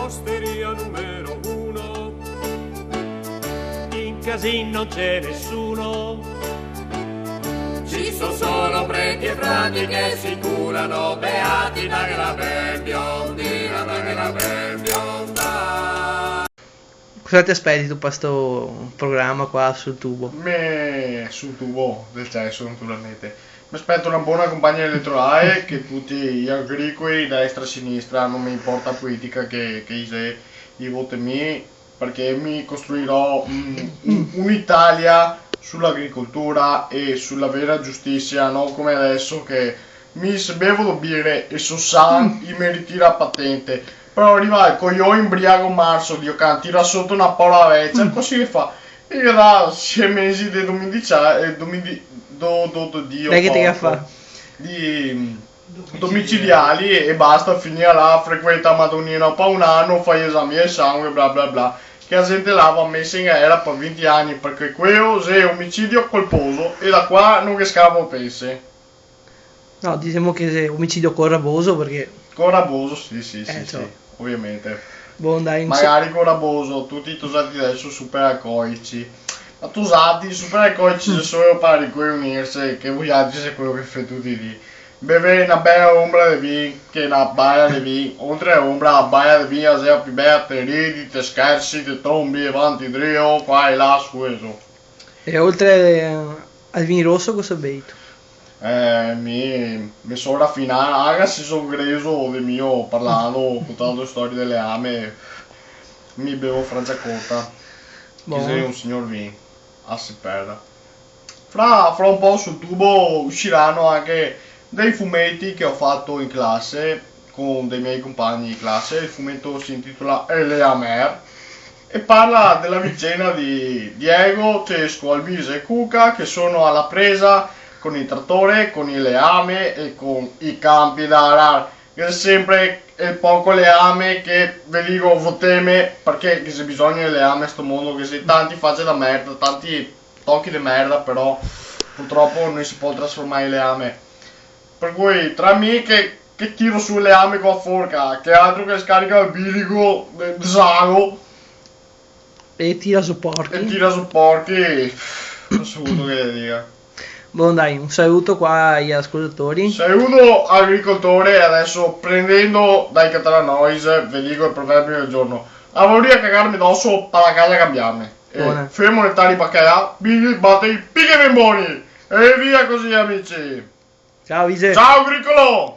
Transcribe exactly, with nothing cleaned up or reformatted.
Osteria numero uno, in casin no c'è nessuno. Ci son solo preti e frati che si curano beati, daghela ben biondina, daghela ben bionda. Cosa te speti ti pa sto programa qua sul tubo? Me, sul tubo del ceso, naturalmente. Me speto na bona campagna eletorale, che tuti i agricoli, destra e sinistra, no me inporta a politica che, che i xe, i vote mi, parché mi costruirò un, un, un'Italia su l'agricoltura e su la vera giustisia, no come adeso che mi se bevo do bire e so san, i me ritira a patente. Però riva el cojon inbriago marso, Dio can, tira soto na pora vecia, cusì che fa? I ghe dà sie mesi de dominicia-, eh, domini-, do, do, do, Dio, dai che te ga porco. Fa. Di, mm, domiciliari e basta, finìa là, frequenta Madonina pa un ano, fa i esami del sangue, bla bla bla. Che la gente là va mesa in galera par vinti ani, parché queo xe omicidio colposo e da qua no ghe scapa un pese. No, disemo che xe omicidio coraboso, parché... Coraboso, sì, sì, sì, eh, sì, insoma, ovviamente. Bon, dai, inso-, magari coraboso, tuti i tosati adeso super alcolici. Ma tosati, super alcolici, xe solo par ricojonirse, che voialtri xe queo che fè tuti i dì. Bevè na bela ombra de vin, che na baia de vin, oltre a ombra, a baia de vin, la xe la pì bela, te ridi, te schersi, te tonbi, avanti, drio, qua e là, su e zo. E oltre, eh, al vin roso, cosa bevi ti? Eh, mi, me so rafinà, anca se so greso de mio parlando, contando storie de leame, mi bevo Franciacorta, che xe un signor vin, a se perda. Fra, fra un po' sul tubo uscirano anche dei fumetti che ho fatto in classe con dei miei compagni di classe. Il fumetto si intitola El Leamer e parla della vicenda di Diego, Cesco, Alvise e Cuca che sono alla presa con il trattore, con il leame e con i campi da arar. Che xe sempre el poco leame che ve digo, voteme, parché ghe xe bisogno de leame a sto mondo, che xe tanti face da merda, tanti tochi de merda, però purtropo no i se pol trasformar in leame. Par cui, tra mi che, che tiro su el leame co la forca, che altro che scarica el bilico de, de zago, e tira su porchi. E tira su porchi, pff, no so vuto che te diga. Bon, dai, un saluto qua ai ascoltatori. Saluto agricoltore, e adeso, prendendo dai Catalanois, ve digo el proverbio del giorno. Voria cagarme doso, pa la casa cambiarme. Eh, bona. Fermo restare bacalà, pigli, bate, pighe ben boni. E via cusì, amici. Ciao, Vise. Ciao, agricolo!